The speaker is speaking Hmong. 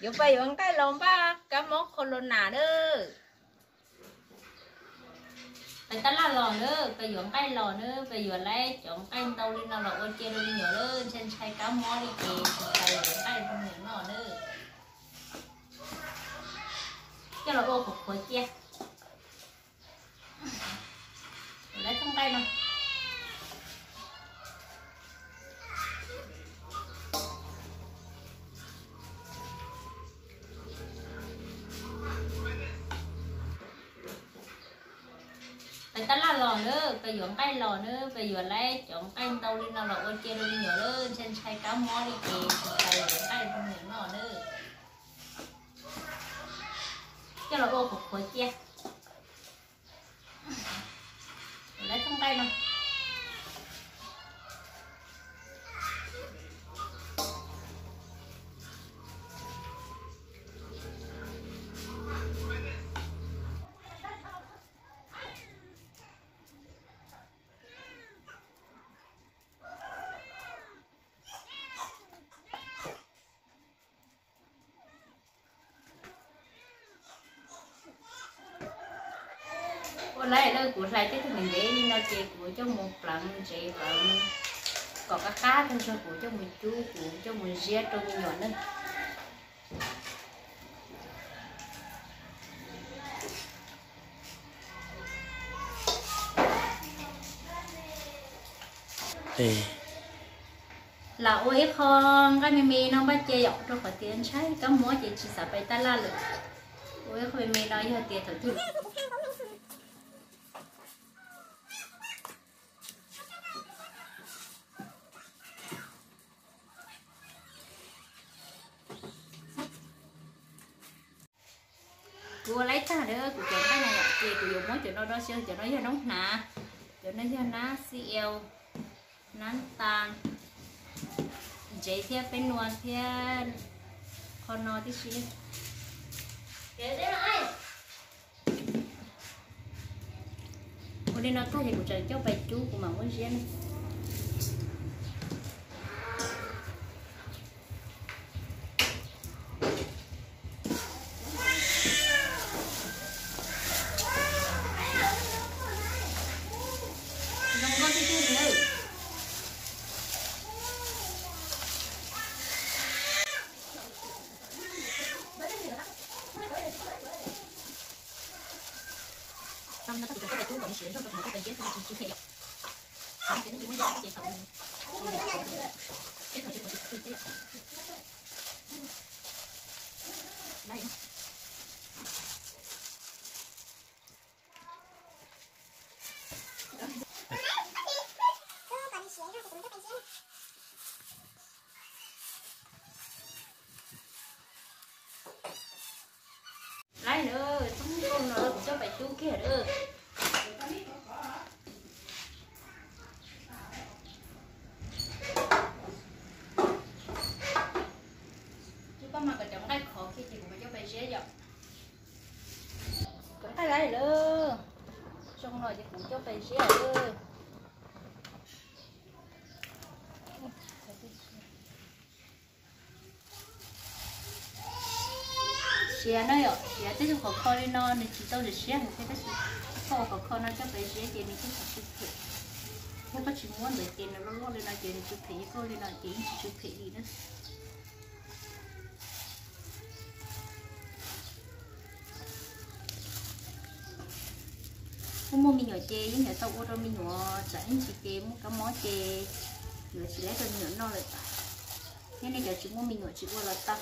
Yuav pais yuav nqaij los npaj kab mob corona nawb. Pais tab laj los nawb, pais yuav nqaij los nawb, pais yuav lawm cov nqaij ntau li no los ua cia rau me nyuam nawb, ntshai ntshai kab mob li ces pais yuav nqaij rau me nyuam noj nawb. Coj los ua qhuav qhuav cia. Lawv txoj nqaij no. Pais tab laj los nawb, pais yuav nqaij los nawb, pais yuav lawm cov nqaij ntau li no los ua cia rau me nyuam nawb, ntshai ntshai kab mob li ces pais yuav nqaij rau me nyuam noj nawb. Coj los ua qhuav qhuav cia. Lawv txoj nqaij no. Ua lawm lawm kuv hlais tej tug me ntsev li no ces kuv coj mus pleev ntsev pleev kom qab qab tag zog kuv coj mus cub kuv coj mus ziab rau me nyuam nawb. Lam ua ib qho nqaij me me no npaj cia yom, rau qhov tias ntshai kab mob ces tsis xav pais tab laj lawm. Ua ib qho me me no yog tias thaum twg Kuv ua laib tag lawm kuv cov nqaij no ces kuv yuav muab cov no do xyaw, cov no yog noob hnav, cov no yog nab xi el, nab tas, ntsev thiab peb nua thiab qho no tib si. Ua li no tag ces kuv tseem coj pais cub kuv mam muab ziab na. Zoo nkauj tiag tiag li. Laib lawm, txhob muab koj no kuv coj pais cub kiag lawm. Cub paj mas kom cov nqaij khov kiag ces kuv mam coj pais ziab yom. Cov nqaij laib lawm, zoo no ces kuv coj pais ziab lawm. Siav na yom, siav tej tug khov kho li no nws tsis tau siav siab heev thiab tab sis koj ua khov kho no coj pais ziab ces nws thiaj tsis tsw phem. Yog koj tsis muab ntawd ces nws loj loj li no ces nws tsw phem, yog koj ua li no ces yeej tsis tsw phem li na. Muaj muaj me nyuam ces yeej yuav tau ua rau me nyuam tsam ib ntsis ces muaj kab mob ces yuav tsis laib rau me nyuam noj lawm. Thiab nej cov tsis muaj me nyuam tsis ua los tau.